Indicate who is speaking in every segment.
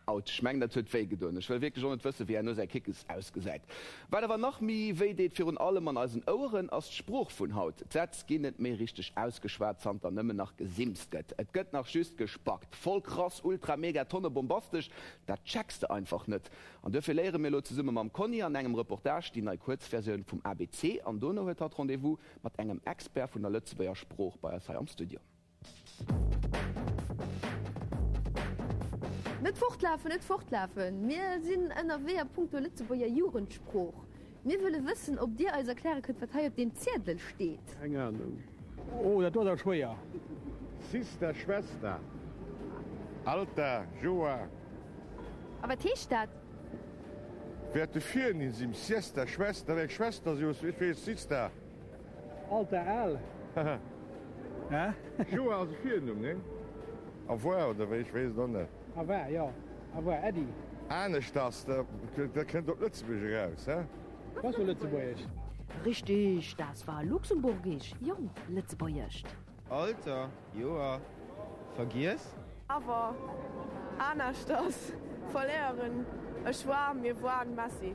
Speaker 1: Autsch, ech mengen dat huet wéi gedoen. Ech wëll wierklech och net wëssen, wéi herno säi Kickes ausgesäit. Wat awer nach méi wéi deet, virun allem an eisen Oueren, ass d'Sprooch vun haut. D'Sätz ginn net méi richteg ausgeschwat, zanter nëmmen nach gesimst gëtt. Et gëtt nach just gespackt. Voll krass, ultra, mega, tonne bombastesch, dat checks de einfach net. An duerfir léiere mir elo zesumme mam Conny an engem Reportage déi nei Kuerzversioun vum ABC an dono huet hatt Rendez-vous mat engem Expert vun der Lëtzebuerger Sprooch bei eis hei am Studio.
Speaker 2: Net fortlafen, net fortlafen! Mir sinn ënnerwee a punkto Lëtzebuerger Jugendsprooch. Mir wëlle wëssen, ob Dir eis erkläre kënnt, wat hei op deem Ziedel steet.
Speaker 3: Keng Ahnung. Oh, dat do ass awer schwéier.
Speaker 4: Sister, Schwester, Alter, Joer.
Speaker 2: A wat heescht dat?
Speaker 4: Wäert de Virnimm sinn, Siesta, Schwester, eng Schwester, si ech weess, Sista.
Speaker 3: Alter, al. Hä?
Speaker 4: Joer ass e Virnumm, nee? Avoir oder wéi, ech weess et och net.
Speaker 3: Avoir, jo. Avoir, Äddi.
Speaker 4: Aneschters, dat kënnt op Lëtzebuergesch eraus, hä?
Speaker 3: Dat ass jo Lëtzebuergesch.
Speaker 2: Richtig, das war Luxemburgisch, jonkt Lëtzebuergescht.
Speaker 5: Alter, Joer, vergiess.
Speaker 6: Awer, aneschters, verléieren, ech war, mir woarn, Messi.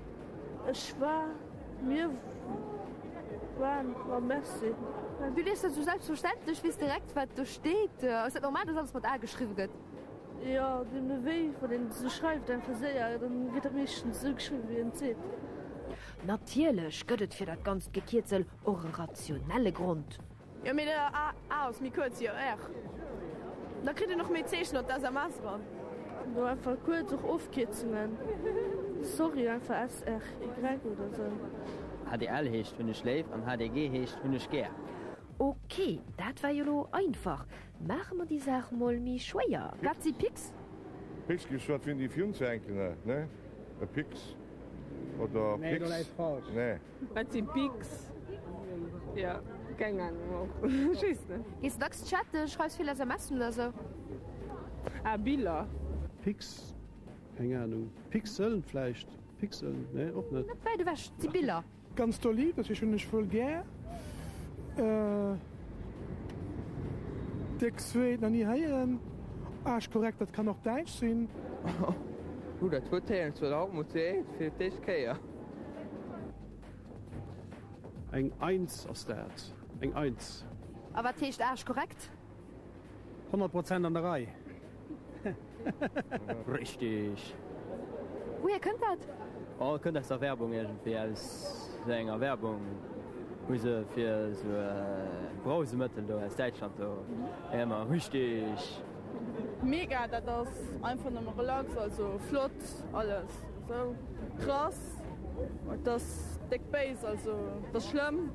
Speaker 7: Ech war, mir woarn, ma Merci.
Speaker 2: Du liest dat esou selbstverständlech, weess direkt wat do steet. Ass dat normal, dass alles mat A geschriwwe gëtt?
Speaker 7: Jo, deemno wéi, wann een esou schreift einfach séier, dann gëtt dat meeschtens esou geschriwwen wéi een et seet.
Speaker 2: Natierlech gëtt et fir dat ganzt Gekierzel och e rationelle Grond.
Speaker 6: Jo mee de A ass méi kuerz jo R. Da kritt een och méi Zeechen an d'SMS eran.
Speaker 7: No einfach kuerz och Ofkierzungen, sorry einfach SRY oder sou.
Speaker 8: HDL heescht hunn ech léif an HDG heescht hunn ech gär.
Speaker 2: Ok, dat war jo lo einfach. Maache mer déi Saach mol méi schwéier. Wat si Pics?
Speaker 4: Pics gi wat fir déi fir unzehänken, ne? E Pics oder
Speaker 3: Nee, do läis
Speaker 4: Pix?
Speaker 3: falsch.
Speaker 4: Nee.
Speaker 6: Wat si Pics? Jo, keng Ahnung och. Ech weess net.
Speaker 2: Gees de dacks chatten, schreifs vill SMSen oder sou?
Speaker 6: Ah, Biller.
Speaker 3: Pics? Keng Ahnung. Pixeln vläicht? Pixeln? Nee, och net.
Speaker 2: Net wäit ewech, et si Biller.
Speaker 9: Ganz doll, dat heescht hunn ech wuel gär. Déck Suede nach ni héieren. Arschkorrekt, dat kann och däitsch sinn.
Speaker 5: Huh, dat Wuert héieren ech zwar haut mol fir d'éischt Kéier.
Speaker 3: Eng Eins ass dat, eng Eins.
Speaker 2: A wat heescht arschkorrekt?
Speaker 3: 100 Prozent an der Rei.
Speaker 8: Richtig!
Speaker 2: Wouhier kënnt dat?
Speaker 8: Oh, et kënnt aus der Werbung iergendwéi, aus sou enger Werbung, wou se fir sou e Brausemëttel do aus Däitschland do ëmmer richtig!
Speaker 6: Mega, dat ass einfach nëmme relax, also flott alles esou. Krass, et ass déck béis, also et ass schlëmm.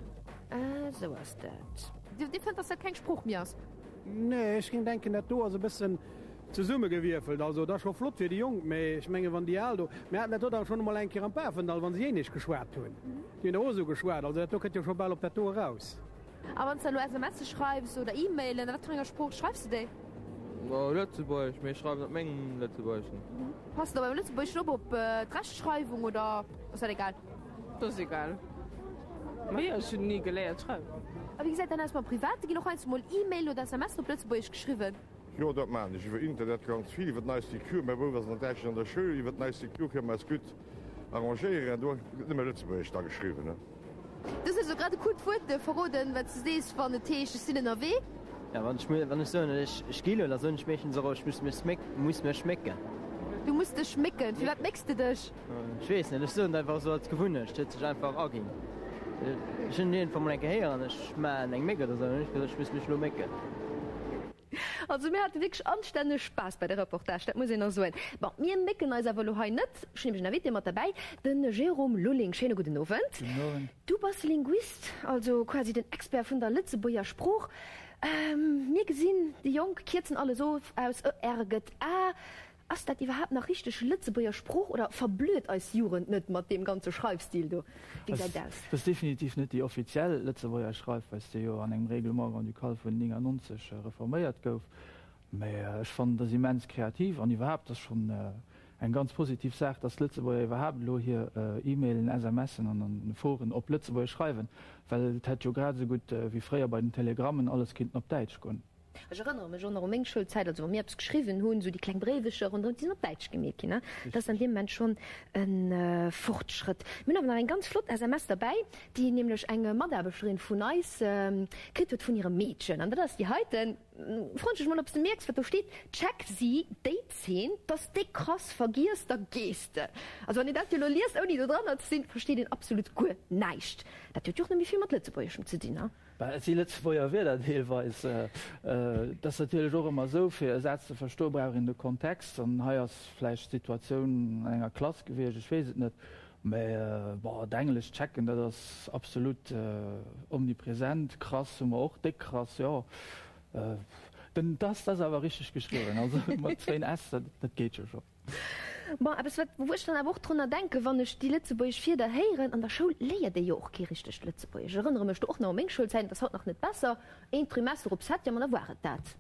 Speaker 2: Ah, sou ass dat. Dir fënnt, dass dat keng Sprooch méi ass?
Speaker 3: Nee, ech géing denken, dat do ass e bëssen zesummegewierfelt. Also, et ass scho flott fir déi Jonk, mee ech mengen, wann déi Al do, mir haten dat do dach schonn emol eng Kéier am Pafendall, wa si Éinesch geschwat hunn, déi hunn der och esou geschwat. Also, dat do kënnt jo scho bal op dat do eraus.
Speaker 2: A wann s de elo SMSe schreifs oder E-Mailen, a wat fir enger Sprooch schreifs de déi?
Speaker 5: Lëtzebuergesch, mee ech schreiwen op mengem Lëtzebuergeschen.
Speaker 2: Pass de da beim Lëtzebuergeschen op op d'Rechtschreiwung oder ass dat egal?
Speaker 6: Dat ass egal. Mee ech hunn ni geléiert schreiwen.
Speaker 2: A wéi gesäit dat aus mam Private? Ginn och heiansdo mol E-Mailen oder SMSen op Lëtzebuergesch geschriwwen?
Speaker 4: Jo, dat maachen ech iwwer Internet ganz vill, iwwer d'Nice-Secure. Mäi Bouf ass an Däitschland an der Schoul, iwwer d'Nice-Secure kënne mer eis gutt arrangéieren. Do gëtt nëmme Lëtzebuergesch da geschriwwen.
Speaker 2: Du hues elo grad e coolt Wuert verroden, wat s de sees, wann et heescht, ech sinn ënnerwee.
Speaker 8: Ja, wann ech, wann ech soen, ech, ech gi elo, da soen ech meeschtens och, ech muss mech méck, muss mech mécken.
Speaker 2: Du muss dech mécken. Firwat mécks de dech?
Speaker 8: Ech weess net, ech soen et einfach esou als Gewunnecht, huet sech einfach aginn. Ech hunn iergendwann mol eng Kéier héieren, ech maachen eng Méck oder esou, dann hunn ech gesot, ech muss mech elo mécken.
Speaker 2: Also mir hate wierklech anstänneg Spaass bei der Reportage, dat muss een och soen. Bon, mir mécken eis awer elo hei net. Ech hunn nämlech en Invité mat derbäi, de Jérôme Lulling. Schéine gudden Owend.
Speaker 10: Gudden Owend.
Speaker 2: Du bass Linguist, also quasi den Expert vun der Lëtzebuerger Sprooch. Mir gesinn, déi Jonk kierzen alles of, aus ë, r gëtt a. Ass dat iwwerhaapt nach richteg Lëtzebuerger Sprooch oder verblöd eis Jugend net mat deem ganze Schreifstil do? Wéi gesäit et aus?
Speaker 10: Dat ass definitiv net déi offiziell Lëtzebuerger Schreifweis, déi jo an engem Règlement grand-ducal vun 99 reforméiert gouf. Mä ech fannen, dat ass immens kreativ an iwwerhaapt ass schonn eng ganz positiv Saach, dass d'Lëtzebuerger iwwerhaapt elo hir E-Mailen, SMSen an Foren op Lëtzebuergesch schreiwen, well et hätt jo grad esou gutt wéi fréier bei den Telegrammen alles kinnten op Däitsch goen.
Speaker 2: Ech erënnere mech och nach u meng Schoulzäit, also wa mir eppes geschriwwen hunn, esou déi kleng Bréiwecher ronderëm, déi sinn op Däitsch gemeet ginn. Dat ass an deem Moment schonn e Fortschrëtt. Mir hunn awer nach eng ganz flott SMS derbäi, déi nämlech eng Mataarbechterin vun eis kritt huet vun hirem Meedchen. An dat ass déi heiten. Froen ech dech mol, ob s de mierks, wat do steet, Check si déi Zeen, t'ass déck krass, vergiess, da gees de. Also wann een dat jo elo liest, ouni do dranner ze sinn, versteet een absolut guer näischt. Dat huet jo och net méi vill mat Lëtzebuergeschem ze dinn, ha?
Speaker 10: Bah, et si Lëtzebuerger Wierder deelweis. Et ass natierlech och ëmmer esou, fir e Saz ze verstoen, brauch een de Kontext. An hei ass vläicht d'Situatioun an enger Klass gewiescht, ech weess et net. Mä bon, d'Englesch checken, dat ass absolut omnipresent. Krass hu mer och, déck krass, jo. Den dass ass awer richteg geschriwwen, also mat zwéin s, dat geet jo scho.
Speaker 2: Bon, eppes wat, wou ech dann awer och drunner denken, wann ech déi lëtzebuergesch Wierder héieren, an der Schoul léiert ee jo och kee richtegt Lëtzebuergesch. Ech erënnere mech do och nach u meng Schoulzäit, et ass haut nach net besser, een Trimester op Septième an da war et dat.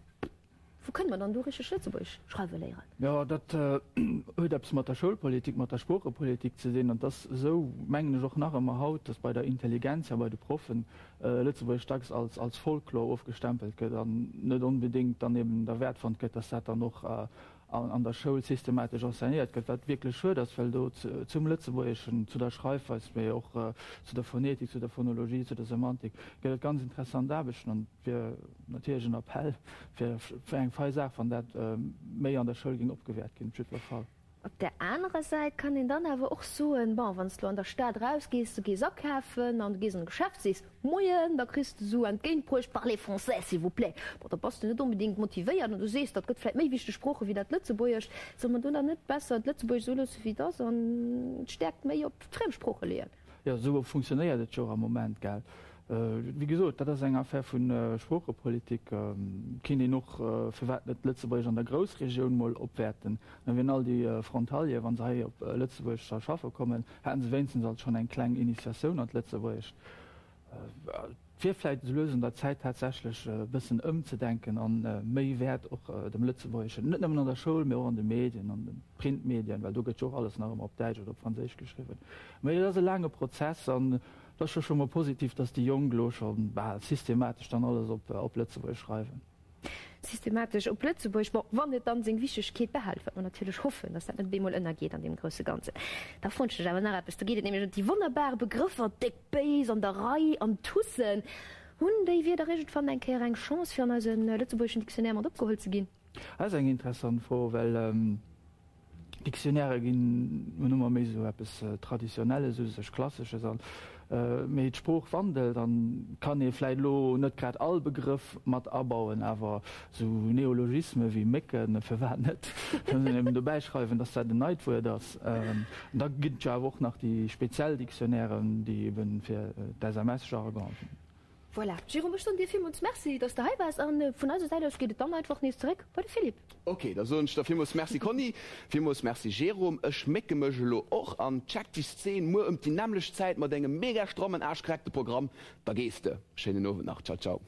Speaker 2: Wou kënne mer dann do richteg Lëtzebuergesch schreiwe léieren?
Speaker 10: Jo, dat huet eppes mat der Schoulpolitik, mat der Sproochepolitik ze dinn. An et ass esou, mengen ech, och nach ëmmer haut, datt bei der Intelligenzia, bei de Proffen, Lëtzebuergesch dacks als Folklor ofgestempelt gëtt an net onbedéngt dann eben derwäert fonnt gëtt, datt dat dann och an der Schoul systematesch enseignéiert gëtt, wat wierklech schued ass, well do zum Lëtzebuergeschen, zu der Schreifweis, mee och zu der Phonetik, zu der Phonologie, zu der Semantik gëtt et ganz interessant Aarbechten an et wier natierlech en Appell, fir eng fei Saach, wann dat méi an der Schoul géing opgewäert ginn, op jiddwer Fall.
Speaker 2: Op där anerer Säit kann een dann awer och soen, bon, wann s de lo an der Stad erausgees, du gees akafen an du gees an e Geschäft, sees Moien, da kriss de sou entgéintbruecht, Parlez français, s'il vous plaît. Bon, da bass de net onbedéngt motivéiert an du sees, dat gëtt vläit méi wichteg Sprooche wéi dat Lëtzebuergescht. Solle mer do dann net besser d'Lëtzebuergescht esou loosse wéi et ass an d'Stäerkt méi op d'Friemsprooche leeën?
Speaker 10: Jo, esou funktionéiert et jo och am Moment, gell. Wéi gesot, dat ass eng Affär vu Sproochepolitik. Kéint een och, firwat net, d'Lëtzebuergesch an der Groussregioun mol opwäerten? Da wieren all déi Frontalier, wa se hei op Lëtzebuerg da schaffe kommen, hätten se wéinstens alt schonn eng kleng Initiatioun an d'Lëtzebuergescht. Et wier vläicht esou lues un der Zäit tatsächlech e bëssen ëmzedenken a méi Wäert och dem Lëtzebuergeschen, net nëmmen an der Schoul, mee och an de Medien, an de Printmedien, well do gëtt jo och alles nach ëmmer op Däitsch oder op Franséisch geschriwwen. Mee et ass e laange Prozess an Et ass jo scho mol positiv, dass déi Jonk elo scho bal systematesch dann alles op Lëtzebuergesch schreiwen.
Speaker 2: Systematesch op Lëtzebuergesch, bon, wann et dann seng Wichtegkeet behält, wat mer natierlech hoffen, dass dat net op eemol ënnergeet an deem grousse Ganzen. Da froen ech dech awer nach eppes, do geet et nämlech ëm déi wonnerbar Begrëffer déck, béis, an der Rei an Tussen. Hunn déi Wierder iergendwann eng Kéier eng Chance, fir an eise lëtzebuergeschen Dictionnaire mat opgeholl ze ginn?
Speaker 10: Dat ass eng interessant Fro, well Dictionnairë ginn hunn ëmmer méi esou eppes Traditionelles u sech, Klassesches an. Mee d'Sprooch wandelt an kann ee vläit elo net grad all Begrëff mat abauen, awer esou Neologisme wéi Mécken, firwat net? Kann een eben dobäi schreiwen, dass dat en neit Wuert ass. An da ginn et jo awer och nach déi speziell Dictionnairen, déi eben fir d'SMS-Jargon sinn.
Speaker 2: Voilà, Jérôme, ech soen dir villmools Merci, dass de hei waars an vun eiser Säit aus geet et dann einfach nees zeréck bei de Philippe.
Speaker 1: Ok, da soen ech der villmools Merci Conny, villmools Merci Jérôme. Ech mécke mech elo och an check déi Szene muer ëm déi nämmlecht Zäit mat engem mega strammen aarschkorrekte Programm. Da gees de. Schéinen Owend nach. Ciao ciao.